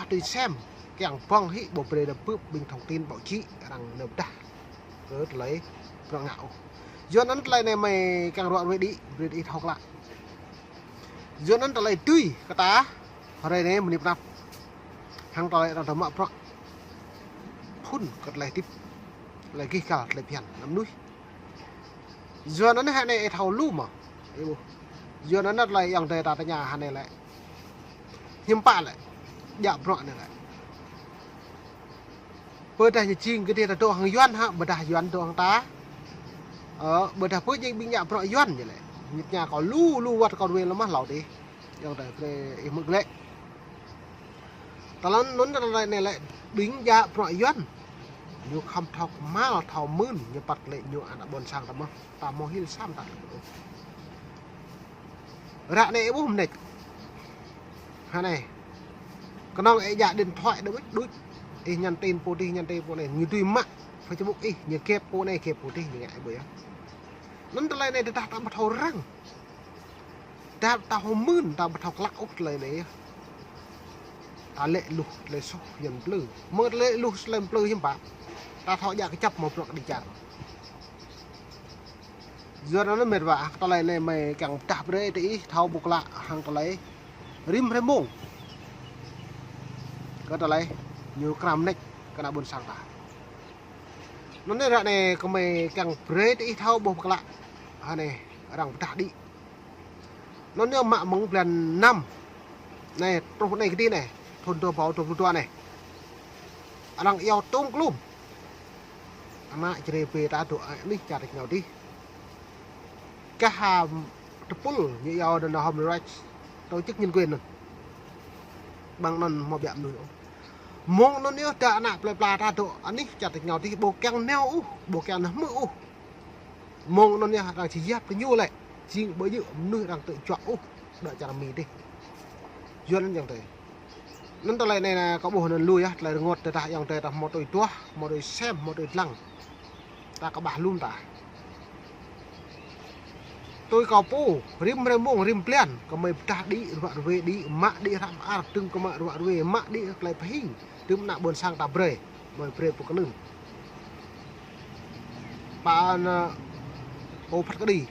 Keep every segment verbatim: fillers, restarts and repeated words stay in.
tui sem, kiăng ƀơ̆ng hĭ ƀu brơi đa bưp ƀing thông tin báo chí arăng nao pơdah kơ tơlơi bruă ngă ôh. Yua anŭn tơlơi anai mơi kiăng ruă ruê đĭ, brơi đĭ thâo klă. Yua anŭn tơlơi tui kơ ta, hrơi anai mơni pơnăp. Hăng tơlơi arăng tơ mă bruă phŭn kơ tơlơi hơdip, tơlơi gih gal, tơlơi phiăn, anăm mơnuih. Yua anŭn hă anai ih thâo lu mơ̆. Ih ƀuh. Yua anŭn tơlơi ayŏng adơi ta tơña hă anai lĕ. Hiư̆m pă lĕ. Djă bruă anai lĕ. Ƀôdah ñu jing kơ dih ta dŏ hăng Yuan hă, ƀôdah Yuan dŏ hăng ta. Ơ, ƀôdah pơ jing ƀing djă bruă Yuan ñu lĕ. Ñu tơña kâo lu, lu wơ̆t kâo ruê lơmah hlâo dih. Ayŏng adơi brơi ih hmư̆ glaĭ. Tơlơi anŭn tơlơi anai lĕ ƀing djă bruă Yuan. Ñu khŏm thâo kơmăl, thâo mưn, ñu păt lĕ ñu ană ƀôn sang ta mơ̆n. Ta hmâo hil sam ta. Ră anai ih ƀuh mơneč. Hă anai. Kơnơ̆ng ih djă điện thoại đuč đuč. Ih nhắn tin pô dih, nhắn tin pô anai. Ñu tui mă Facebook ih, ñu kep pô anai, kep pô dih, ñu ngă ih ƀuh yơh. Anŭn tơlơi anai tơdah ta ƀu thâo răng. Ta, ta hmâo mưn, ta ƀu thâo klă ôh tơlơi anai yơh. Ta lĕ luh tơlơi soh Yuan plư. Mơ̆ tơlơi luh tơlơi plư hiư̆m pă. Ta thâo djă kơjăp hmâo bruă kơ đĭ čar. Yua anŭn mĕt wa, tơlơi anai mơi kiăng pơdah brơi tơ ih thâo ƀuh klă hăng tơlơi rĭm hrơi mông. Kơ tơlơi ñu krăm mơneč kơ ană ƀôn sang ta. Anŭn anai ră anai kơ mơi kiăng brơi tơ ih thâo ƀuh klă. Hă anai arăng pơdah đĭ. Anŭn ñu mă mơ̆ng blan năm. Anai, truh anai kơ dih anai. Thŭn dua rơbâo dua pluh dua anai. Arăng iâu tôm klum. Ană čơrê bê ta dŏ anih čar tač rơngiao dih. Kah ha tơpul ñu iâu anŭn human rights, tổ chức nhân quyền anŭn. Ƀăng anŭn hmâo biă mơnuih ôh. Mơ̆ng anŭn yơh ta ană plơi pla ta dŏ anih čar tač rơngiao dih ƀu kiăng nao ôh, ƀu kiăng nao hmư̆ ôh. Mơ̆ng anŭn yơh arăng či yap kơ ñu lĕ, jing ƀu djơ̆ mơnuih arăng tơjuă ôh, dŏ čar Mi dih. Yua anŭn ayŏng adơi. Anŭn tơlơi anai kâo ƀuh anŭn lu yơh, tơlơi rơngot tơdah ayŏng adơi ta hmâo tui duah, hmâo tui sem, hmâo tui dlăng. Ta kơƀah lŏm ta. Tui kâo pô, rĭm hrơi mông, rĭm blan, kơ mơi pơdah đĭ, ruă ruê đĭ, mă đĭ hră mơar, tơ̆ng kơ mă ruă ruê, mă đĭ tơlơi pơhing, tơ̆m ană ƀôn sang ta brơi, mơi brơi pô kơnưng. Pă anŭn, pô phat kơđi,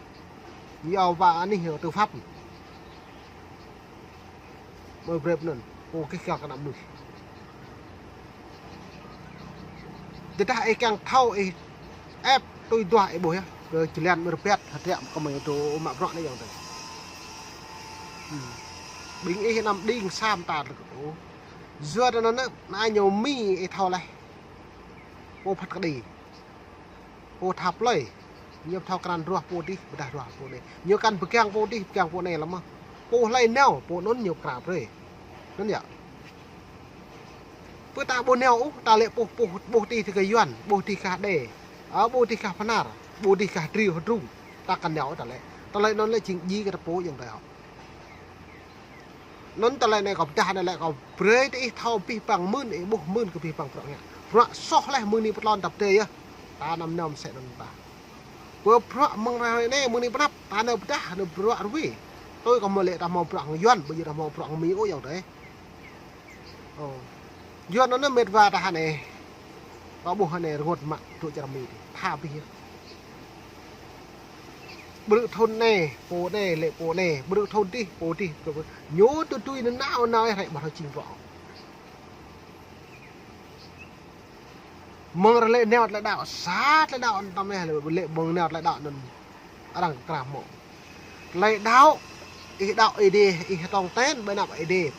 ñu iâu pă anih tư pháp. Mơi brơi pơ anŭn, pô gih gal kơ ană mơnuih. Tơdah ih kiăng thâo ih ĕp tui duah ih ƀuh yơh, kơ jơlan mơ̆ rơbat, hơdră kơ mơi dŏ mă bruă anai ayŏng adơi. Hmm. Ƀing ih anăm đing sam ta lơ̆k ôh. Yua anŭn anŭn, anai ñu Mi ih thâo laih. Pô phat kơđi. Pô tha plơi. Ñu thâo krăn ruah pô dih, pơdah ruah pô anai. Ñu kăn pơgang pô dih, pơgang pô anai lăm mơ̆. Pô hlơi nao, pô anŭn ñu krăn brơi. Anŭn yơh. Pơ ta ƀu nao ôh, ta lĕ ƀuh, ƀuh, ƀuh dih tơ kơ Yuan, ƀuh dih kah đe. Ơ, ƀuh dih kah Bơhnar, ƀuh dih kah Triu Hơdrung. Ta kăn nao ôh ta lĕ. Tơlơi anŭn lĕ jing djai kơ ta pô ayŏng adơi hŏ. Anŭn tơlơi anai kâo pơdah anai lĕ kâo brơi tơ ih thâo abih bang mơ̆n, ih ƀuh mơ̆n kơ abih bang bruă ngă. Bruă soh laih mơ̆ng anai pơtlôn tăp tê yơh. Ta anăm nao mơsĕ anŭn ta. Pơ bruă mơ̆ng hrơi anai mơ̆ng anai pơnăp, ta nao pơdah, nao bruă ruê. Tui kâo hmâo lĕ ta hmâo bruă hăng Yuan, ƀu djơ̆ ta hmâo bruă hăng Mi ôh ayŏng adơi. Ơ. Yuan anŭn mĕt wa ta hă anai. Kâo ƀuh hă anai rơngot mă dŏ čar Mi dih. Tha abih yơh. Ƀrư̆ thŭn anai, pô anai, lĕ pô anai. Ƀrư̆ thŭn dih, pô dih. Ñu tui tui nao nao ih rai ƀu thâo jing bruă. Mơ̆ng arăng lĕ nao tơlơi đaŏ, sa tơlơi đaŏ anŭn tăm ih lĕ, lĕ mơ̆ng nao tơlơi đaŏ anŭn. Arăng kơkrah mơ̆. Tơlơi đaŏ, ih đaŏ Ơi Adai, ih tong ten ƀơi anăp Ơi Adai.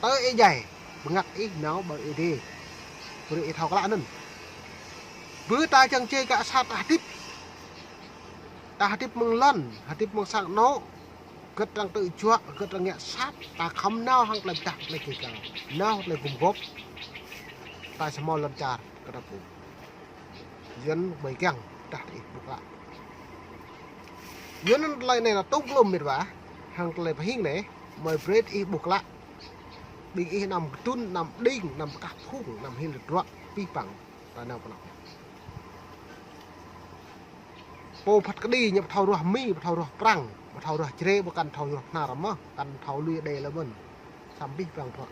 Tơ ih djai, bơngăt ih nao ƀơi Ơi Adai. Brơi ih thâo klă anŭn. Bơ ta čang čê kơ sat ta hơdip. Ta hơdip mơ̆ng lŏn, hơdip mơ̆ng sang anŏ. Gơ̆t arăng tơjuă, gơ̆t arăng ngă sat, ta khŏm nao hăng tơlơi pơdah tơlơi gêh gal. Nao tơlơi gum gôp. Ta samơ̆ lŏn čar, kơ ta pô. Yuan ƀơi kiăng, pơdah tơ ih ƀuh klă. Yuan anŭn tơlơi anai anŭn tŭm klum mĕt wa, hăng tơlơi pơhing anai, mơi brơi tơ ih ƀuh klă. Ƀing ih anăm kơtŭn, anăm đing, anăm pơkah phung, anăm hil tơdruă, abih bang ta nao pơ anăp. Pô phat kơđi ñu ƀu thâo ruah Mi, ƀu thâo ruah Prăng, ƀu thâo ruah Jrai, ƀu kăn thâo ruah Bơhnar mơ̆n, kăn thâo lui đe lơi mơ̆n. Samơ̆ abih bang bruă.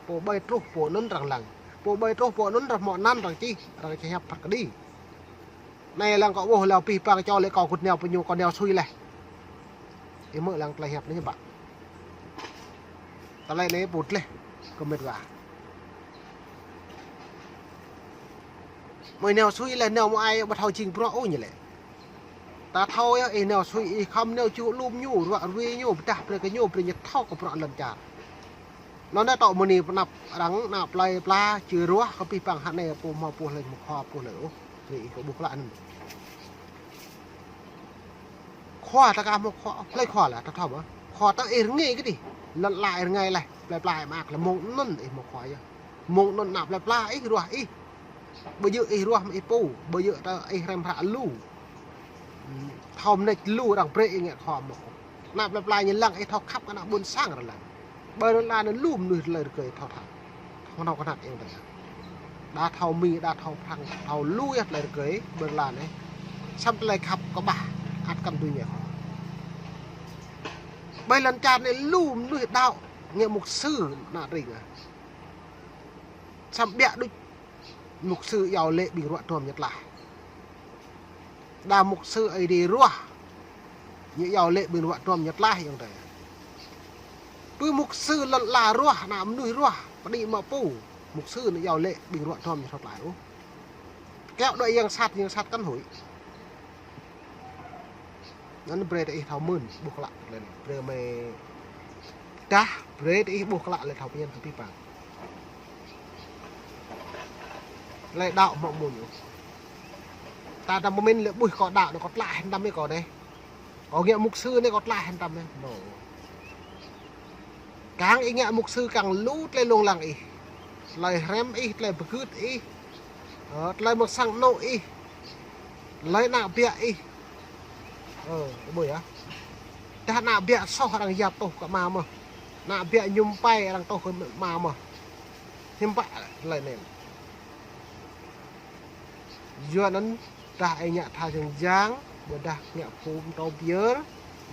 Pô ƀơi truh pô anŭn arăng lăng. Pô ƀơi truh pô anŭn arăng hmâo anăn arăng čih, arăng čih hiăp phat kơđi. Anai lăng kâo ƀuh lăng pih pang čô lĕ kâo kŭt nao pơ ñu kâo nao sui laih. Ih hmư̆ lăng tơlơi hiăp anai hiư̆m pă. Tơlơi anai pô dleh kơ met wa. Mơi nao sui laih nao mơai ƀu thâo jing bruă ôh ñu lĕ. Ta thâo yơh, ih nao sui ih khŏm nao čuh lum ñu, ruă ruê ñu, pơdah brơi kơ ñu, brơi ñu thâo kơ bruă lŏn čar. Anŭn anai tŏ mơni pơanăp arăng ană plơi pla, čư̆ ruah kơ pih pang hă anai pô hmâo pô hlơi hmâo khua pô hlơi ôh. Brơi ih kơ ƀuh klă anŭn. Khua ta ka hmâo khua, hlơi khua lah ta thâo mơ̆. Khua ta ih rơngai kơ dih. Lŏn ala ih rơngai laih, plơi pla ih mơak lah mơ̆ng anŭn ih hmâo khua yơh. Mơ̆ng anŭn ană plơi pla ih ruah ih. Ƀu djơ̆ ih ruah mă ih pô, ƀu djơ̆ ta ih hrăm hră lu. Thâo mơneč lu arăng brơi ih ngă khua mơ̆. Ană plơi pla ñu lăng ih thâo khăp kơ ană ƀôn sang arăng lăng. Ƀơi lŏn ala anai lu mơnuih tơlơi rơgơi thâo thâo. Thâo nao kơnăt ih tơlơi. Đa thâo Mi, đa thâo Prăng, thâo lu yơh tơlơi rơgơi ƀơi lŏn ala anai. Samơ̆ tơlơi khăp kơƀah ăt kăn tui ngă khua. Ƀơi lŏn čar anai lu mơnuih đaŏ ngă mục sư ană tring ah. Samơ̆ biă đôč mục sư iâu laĭ ƀing ruă duăm ñu tlaih. Đa mục sư Ơi Adai ruah, ñu iâu laĭ ƀing ruă duăm ñu tlaih ayŏng adơi. Pơ mục sư lŏn ala ruah, ană mơnuih ruah, pơđĭ mă pô, mục sư ñu iâu laĭ ƀing ruă duăm ñu thâo tlaih ôh. Kiăo đuaĭ yang sat, yang sat kăn huĭ. Anŭn brơi ta ih thâo mơ̆n, ƀuh klă lĕ anai. Brơi mơi dah, brơi ta ih ƀuh klă lĕ thâo pơñen kơ pih pang. Tơlơi đaŏ hmâo mơ̆n ñu. Ta anăm pơmĭn lĕ ƀuh kâo đaŏ anai kâo tlaih hơnăm ih kâo anai. Kâo ngă mục sư anai kâo tlaih hơnăm ih. Mơ̆. Kiăng ih ngă mục sư kiăng lu tơlơi lông lăng ih. Tơlơi hrăm ih, tơlơi pơgưt ih. Ơ, tơlơi mơ̆ng sang anŏ ih. Tơlơi ană biă ih. Ơ, ƀuh yơh. Dah ană biă soh arăng yap tuh kơ ama mơ̆. Ană biă mơñum pai arăng tuh kơ ama mơ̆. Hiư̆m pă tơlơi anai. Yua anŭn dah ih ngă tha jăng jang, ƀôdah ngă phŭn tâo pơyơr,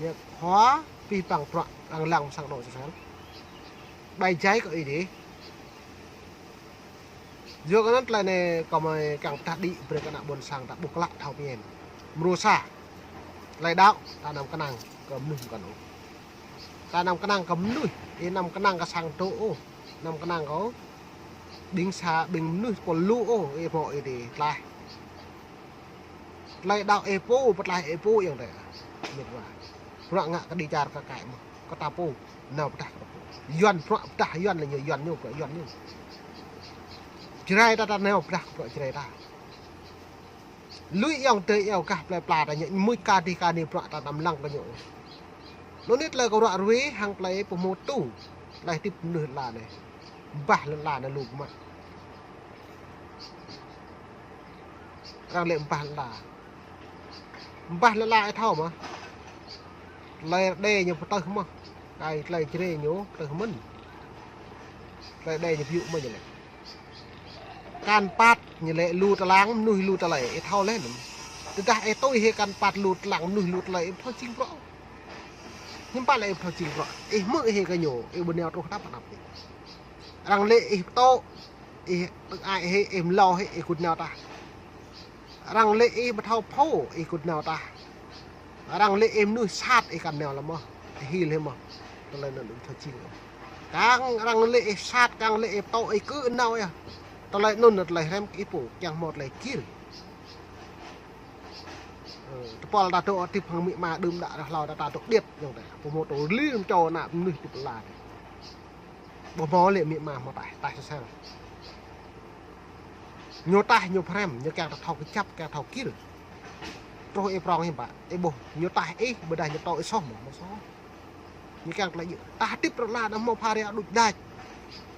ngă khua, pih pang bruă arăng lăng sang anŏ sang sang. Ƀai jai kơ ih dih. Yua kơ anŭn tơlơi anai kâo mơi kiăng pơdah đĭ brơi kơ ană ƀôn sang ta ƀuh klă thâo pơñen. Mrô sa. Tơlơi đaŏ, ta anăm kơnang kơ mơnuih mơkăn ôh. Ta anăm kơnang kơ mơnuih, ih anăm kơnang kơ sang dŏ ôh. Anăm kơnang kơ ƀing sa, ƀing mơnuih pô lu ôh, ih hmâo ih dih tlaih. Tơlơi đaŏ ih pô, pơtlaih ih pô ayŏng adơi. Mĕt wa. Bruă ngă kơđi čar kơ kaĭ mơ̆. Kơ ta pô, nao pơdah kơ ta pô. Yuan bruă pơdah Yuan lĕ ñu Yuan ñu, bruă Yuan ñu. Jrai ta ta nao pơdah kơ bruă Jrai ta. Lui ayŏng adơi iâu gah plơi pla ta ñu, mưč kơ dih kơ anai bruă ta anăm lăng kơ ñu. Anŭn anai tơlơi kâo ruă ruê hăng tơlơi pơhmutu. Tơlơi hơdip mơnuih lŏn ala anai. Bah lŏn ala anai lu mă. Arăng laĭ bah lŏn ala. Bah lŏn ala ih thâo mơ̆. Tơlơi Rơđê ñu pơtơh mơ̆. Kơ tơlơi Jrai ñu pơtơh mơ̆n. Tơlơi Rơđê ñu pơyŭ mơ̆ ñu laĭ. Kan pat ñu laĭ lu tơlang mơnuih lu tơlơi, ih thâo laih anŭn. Tơdah ih tui hĭ kan pat lu tơlang mơnuih lu tơlơi, ih ƀu thâo jing bruă. Hiư̆m pă lĕ ih ƀu thâo jing bruă. Ih hmư̆ hĭ kơ ñu, ih ƀu nao truh tap anăp ih. Arăng laĭ ih pơtô, ih tơngai hĭ, ih mlâo hĭ, ih kŭt nao tah. Arăng laĭ ih ƀu thâo phô, ih kŭt nao tah. Arăng laĭ ih mơnuih sat, ih kăn nao lăm mơ̆. Ih hil hĭ mơ̆. Tơlơi anŭn ƀu thâo jing. Kiăng arăng laĭ ih sat, kiăng laĭ ih pơtô, ih kơ nao yơh. Tơlơi anŭn tơlơi hrăm kơ ih pô, kiăng hmâo tơlơi gir. Ơ, tơpul ta dŏ hơdip hăng amĭ ama đưm đă ră hlâo ta, ta dŏ điêt ayŏng adơi. Pơhmutu lim čô ană mơnuih hơdip lăn ala. Ƀu hmâo lĕ amĭ ama hmâo taih, taih sơsel. Ñu taih, ñu pơhrăm, ñu kiăng ta thâo kơjăp, kiăng thâo gir. Truh ih prŏng hiư̆m pă, ih ƀuh, ñu taih ih, ƀôdah ñu pơtô ih soh mơ̆, hmâo soh. Ñu kiăng tơlơi djơ̆. Ta hơdip ră anai anăm hmâo phara đôč đač.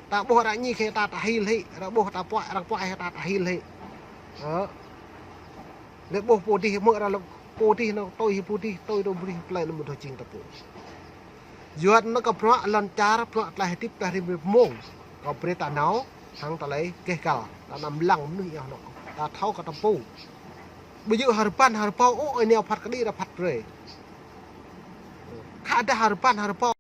Ta ƀuh arăng ñik hĭ ta, ta hil hĭ, arăng ƀuh ta puăi, arăng puăi hĭ ta, ta hil hĭ. Ơ. Lĕ ƀuh pô dih mơ̆ arăng lĕ pô dih nao tui hĭ pô dih, tui tui pô dih, tơlơi anŭn ƀu thâo jing ta pô. Yua anŭn kơ bruă lŏn čar, bruă tơlơi hơdip, tơlơi rĭm rĭm mông. Kâo brơi ta nao, hăng tơlơi gêh gal, ta anăm lăng mơnuih iâu anŏ. Ta thâo kơ ta pô. Ƀu djơ̆ hơrbăn hơrbâo ôh, ih nao phat kơđi ră phat brơi. Khă dah hơrbăn hơrbâo.